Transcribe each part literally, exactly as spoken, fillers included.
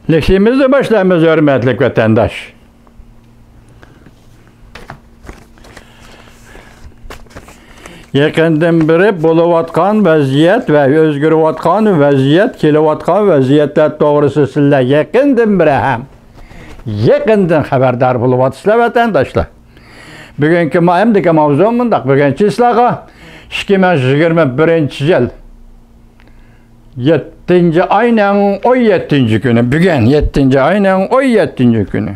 لېكسىيىمىزنى باشلايمىز، ھۆرمەتلىك ۋەتەنداش. يېقىندىن بېرى بولۇۋاتقان ۋەزىيەت ۋە ئۆزگىرىۋاتقان ۋەزىيەت، كېلىۋاتقان ۋەزىيەتلەر توغرىسىدا سىلەر يېقىندىن بېرى ھەم يېقىندىن خەۋەردار بولۇۋاتىسىلەر، ۋەتەنداشلار. بۈگۈنكى ما-، ئەمدىكى ماۋزۇ مۇنداق. بۈگۈن چىسلاغا ئىككى مىڭ يىگىرمە بىرىنچى يىل يەتتىنچى ئاينىڭ ئون يەتتىنچى كۈنى. بۈگۈن يەتتىنچى ئاينىڭ ئون يەتتىنچى كۈنى.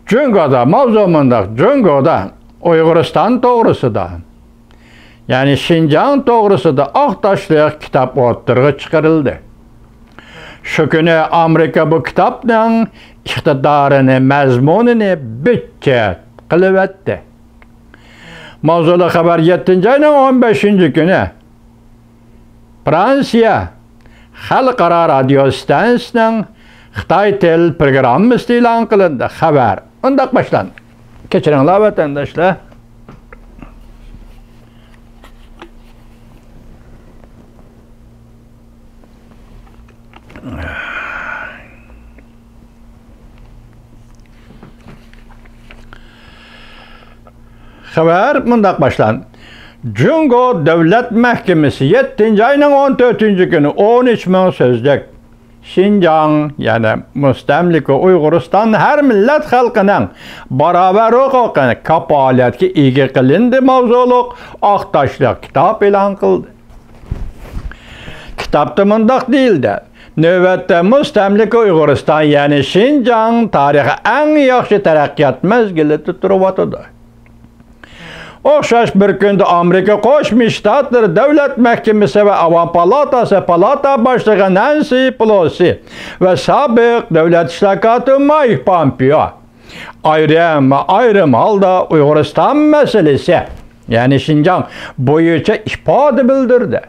جۇڭگودا، ماۋزۇ مۇنداق، جۇڭگودا ئۇيغۇرىستان توغرىسىدا، يەنى شىنجاڭ توغرىسىدا ئاق تاشلىق كىتاب ئوتتۇرىغا چىقىرىلدى. شۇ كۈنى ئامېرىكا بۇ كىتابنىڭ ئىقتىدارىنى، مەزمۇنىنى بىت-چەت قىلىۋەتتى. ماۋزۇلۇق خەۋەر يەتتىنچى ئاينىڭ ئون بەشىنچى كۈنى فرانسىيە خەلقئارا رادىيو ئىستانسىسىنىڭ خىتاي تىل پروگراممىسىدا ئېلان قىلىندى. خەۋەر مۇنداق باشلاندى. كەچۈرۈڭلار، ۋەتەنداشلار. خەۋەر مۇنداق باشلاندى. جۇڭگو دۆلەت مەھكىمىسى يەتتىنچى ئاينىڭ ئون تۆتىنچى كۈنى ئون ئۈچ مىڭ سۆزلۈك شىنجاڭ، يەنى مۇستەملىكە ئۇيغۇرىستان ھەر مىللەت خەلقىنىڭ باراۋەر ھوقۇقى، كاپالەتكە ئىگە قىلىندى ماۋزۇلۇق ئاق تاشلىق كىتاب ئېلان قىلدى. كىتابتا مۇنداق دېيىلدى: نۆۋەتتە مۇستەملىكە ئۇيغۇرىستان، يەنى شىنجاڭ تارىخى ئەڭ ياخشى تەرەققىيات مەزگىلىدە تۇرۇۋاتىدۇ. ئوخشاش بىر كۈندە ئامېرىكا قوشما شتاتلىرى دۆلەت مەھكىمىسى ۋە ئاۋام پالاتاسى پالاتا باشلىقى نەنسى پېلوسى ۋە سابىق دۆلەت ئىشلار كاتىپى مايك پامپېئو ئايرىم، ئايرىم ھالدا ئۇيغۇرىستان مەسىلىسى، يەنى شىنجاڭ بويىچە ئىپادە بىلدۈردى.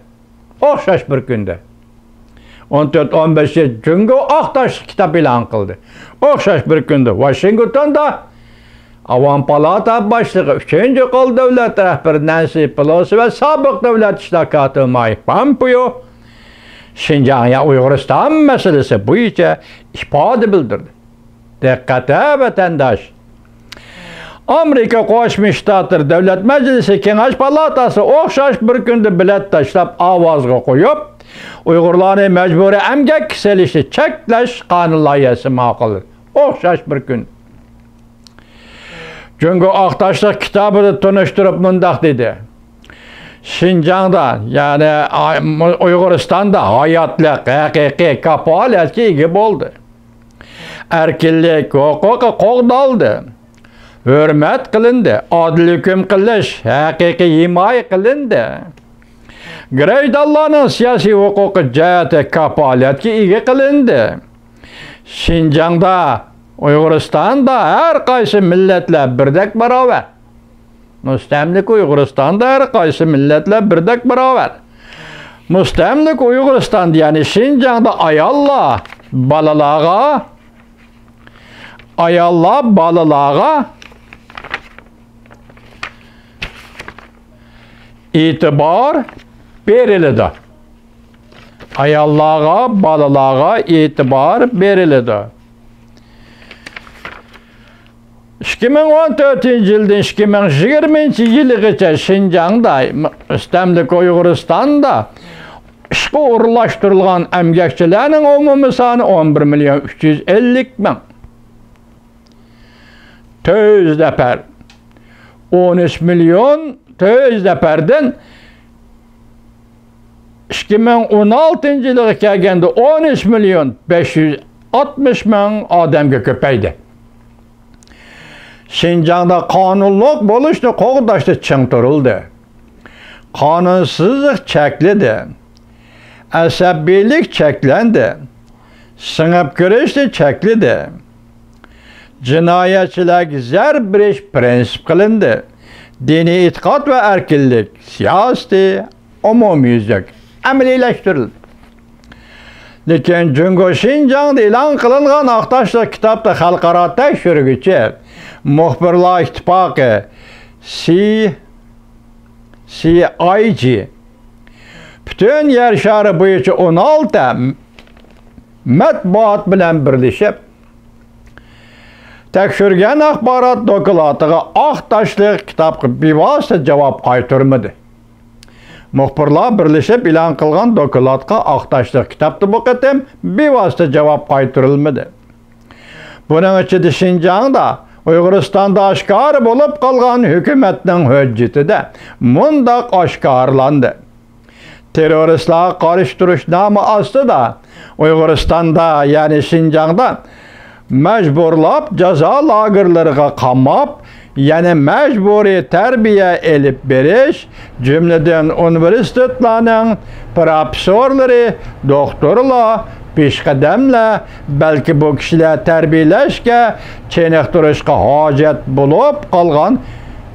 ئوخشاش بىر كۈندە، ئون تۆت، ئون بەش يىل جۇڭگو ئاق تاشلىق كىتاب ئېلان قىلدى. ئوخشاش بىر كۈندە ۋاشىنگتوندا ئاۋام پالاتا باشلىقى، ئۈچىنچى قول دۆلەت رەھبىرى نەنسى پېلوسى ۋە سابىق دۆلەت ئىشلار كاتىپى مايك پامپېئو شىنجاڭ يا ئۇيغۇرىستان مەسىلىسى بويىچە ئىپادە بىلدۈردى. دىققەت ھە، ۋەتەنداش! ئامېرىكا قوشما شتاتلىرى دۆلەت مەجلىسى كېڭەش پالاتاسى ئوخشاش بىر كۈندە بېلەت تاشلاپ ئاۋازغا قويۇپ، ئۇيغۇرلارنى مەجبۇرىي ئەمگەككە سېلىشنى چەكلەش قانۇن لايىھەسى ماقۇللىدى. ئوخشاش بىر كۈن. جۇڭگو ئاق تاشلىق كىتابىدا تونۇشتۇرۇپ مۇنداق دېدى: شىنجاڭدا، يەنى ئۇيغۇرىستاندا ھاياتلىق ھەقىقىي كاپالەتكە ئىگە بولدى. ئەركىنلىك ھوقۇقى قوغدالدى، ھۆرمەت قىلىندى، ئادىل ھۆكۈم قىلىش ھەقىقىي ھىمايە قىلىندى. گىرەيدانلارنىڭ سىياسىي ھوقۇقى جەھەتتە كاپالەتكە ئىگە قىلىندى. شىنجاڭدا، ئۇيغۇرىستاندا ھەر قايسى مىللەتلەر بىردەك باراۋەر. مۇستەملىكە ئۇيغۇرىستاندا ھەر قايسى مىللەتلەر بىردەك باراۋەر. مۇستەملىكە ئۇيغۇرىستاندا، يەنى شىنجاڭدا ئاياللار، بالىلارغا، ئاياللار، بالىلارغا ئېتىبار بېرىلىدۇ. ئاياللارغا، بالىلارغا ئېتىبار بېرىلىدۇ. ئىككى مىڭ ئون تۆتىنچى يىلدىن ئىككى مىڭ يىگىرمىنچى يىلىغىچە شىنجاڭدا، مۇستەملىكە ئۇيغۇرىستاندا ئىشقا ئورۇنلاشتۇرۇلغان ئەمگەكچىلەرنىڭ ئومۇمىي سانى ئون بىر مىليون ئۈچ يۈز ئەللىك مىڭ تۆت يۈز نەپەر. ئون ئۈچ مىليون تۆت يۈز نەپەردىن ئىككى مىڭ ئون ئالتىنچى يىلىغا كەلگەندە ئون ئۈچ مىليون بەش يۈز ئاتمىش مىڭ ئادەمگە كۆپەيدى. شىنجاڭدا قانۇنلۇق بولۇشنى قوغداشتا چىڭ تۇرۇلدى. قانۇنسىزلىق چەكلىدى. ئەسەبىيلىك چەكلەندى. سىڭىپ كىرىشنى چەكلىدى. جىنايەتچىلەرگە زەربە بېرىش پىرىنسىپ قىلىندى. دىنىي ئېتىقاد ۋە ئەركىنلىك سىياسىتى ئومۇميۈزلۈك ئەمەلىيلەشتۈرۈلدى. لېكىن جۇڭگو شىنجاڭدا ئېلان قىلىنغان ئاق تاشلىق كىتابتا خەلقئارا تەكشۈرگۈچى مۇخبىرلار ئىتتىپاقى سى، سى ئاي جى پۈتۈن يەر شارى بويىچە ئون ئالتە مەتبۇئات بىلەن بىرلىشىپ تەكشۈرگەن ئاخبارات دوكلاتىغا ئاق تاشلىق كىتابقا بىۋاسىتە جاۋاب قايتۇرمىدى. مۇخبىرلار بىرلىشىپ ئېلان قىلغان دوكلاتقا ئاق تاشلىق كىتابتا بۇ قېتىم بىۋاسىتە جاۋاب قايتۇرۇلمىدى. بۇنىڭ ئىچىدە شىنجاڭدا، ئۇيغۇرىستاندا ئاشكارا بولۇپ قالغان ھۆكۈمەتنىڭ ھۆججىتىدە مۇنداق ئاشكارىلاندى: تېررورىستلارغا قارشى تۇرۇش نامى ئاستىدا ئۇيغۇرىستاندا، يەنى شىنجاڭدا مەجبۇرلاپ جازا لاگېرلىرىغا قاماپ، يەنە مەجبۇرىي تەربىيە ئېلىپ بېرىش، جۈملىدىن ئۇنىۋېرسىتېتلارنىڭ پىروفېسسورلىرى، دوختۇرلار، پېشقەدەملەر، بەلكى بۇ كىشىلەر تەربىيەلەشكە، چېنىقتۇرۇشقا ھاجەت بولۇپ قالغان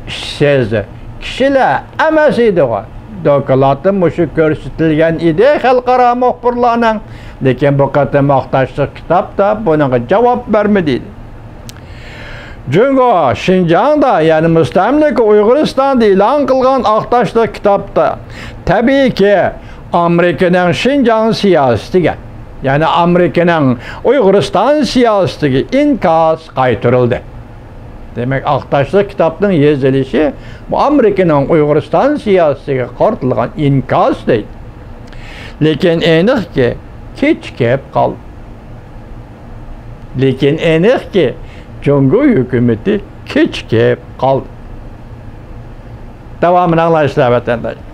ئىشسىز كىشىلەر ئەمەس ئىدىغۇ. دوكلاتتا مۇشۇ كۆرسىتىلگەن ئىدى خەلقئارا مۇخبىرلارنىڭ، لېكىن بۇ قېتىم ئاق تاشلىق كىتابتا بۇنىڭغا جاۋاب بەرمىدى. جۇڭگو شىنجاڭدا، يەنى مۇستەملىكە ئۇيغۇرىستاندا ئېلان قىلغان ئاق تاشلىق كىتابتا، تەبىئىيكى، ئامېرىكىنىڭ شىنجاڭ سىياسىتىگە، يەنى ئامېرىكىنىڭ ئۇيغۇرىستان سىياسىتىگە ئىنكاس قايتۇرۇلدى. دېمەك، ئاق تاشلىق كىتابنىڭ يېزىلىشى بۇ ئامېرىكىنىڭ ئۇيغۇرىستان سىياسىتىگە قارىتىلغان ئىنكاس دەيدۇ. لېكىن ئېنىقكى، كېچىكىپ قالدى. لېكىن ئېنىقكى، جۇڭگو ھۆكۈمىتى كېچىكىپ قالدى. داۋامىنى ئاڭلايسىلەر، ۋەتەنداشلار.